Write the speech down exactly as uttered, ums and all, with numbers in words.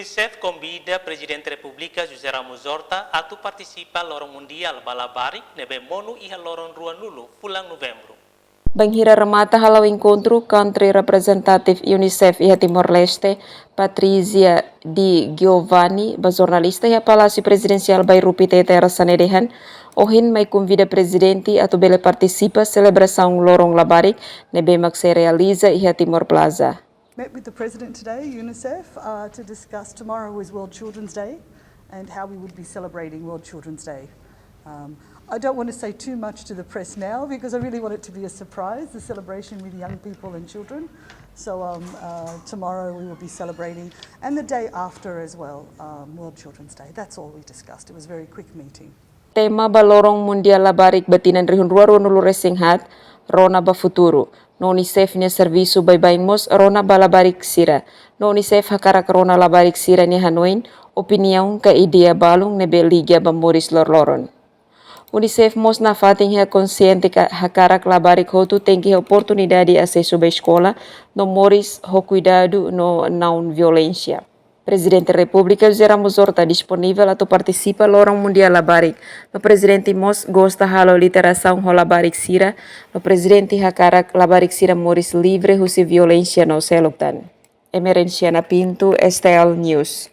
UNICEF konvida Prezidente Repúblika José Ramos Horta atu partisipa Loron Mundiál ba Labarik ne'ebé monu iha loron ruanulu fulan Novembru. Bainhira remata hala'o enkontru, Country Representative UNICEF iha Timor-Leste, Patrizia Di Giovanni, ba jornalista iha Palásiu Prezidensiál Bairru Pitete, Rasane dehan, ohin mai konvida Prezidente atu bele partisipa selebrasaun Loron Labarik ne'ebé mak sei realiza iha Timor Plaza. Met with the President today, UNICEF, uh, to discuss tomorrow is World Children's Day and how we would be celebrating World Children's Day. Um, I don't want to say too much to the press now because I really want it to be a surprise, the celebration with young people and children. So um, uh, tomorrow we will be celebrating, and the day after as well, um, World Children's Day. That's all we discussed. It was a very quick meeting. Tema ba Loron Mundiál Labarik ba tinan rihun rua ruanulu resin haat, Rona ba Futuru. No UNICEF nia servisu baibain mós rona ba labarik sira. No UNICEF hakarak rona labarik sira-nia hanoin, opiniaun ka ideia balun ne'ebé liga ba moris loroloron. UNICEF mós nafatin iha konsiente ka hakarak labarik hotu tenke iha oportunidade asesu ba eskola, no moris ho kuidadu no naun violénsia. Prezidente Repúblika José Ramos Horta disponivel atu partisipa Loron Mundiál Labarik. No Prezidente mós gosta halo literasaun ho labarik sira. No Prezidente hakarak labarik sira moris livre husi violénsia no seluk tan. Emerenciana Pinto, STL News.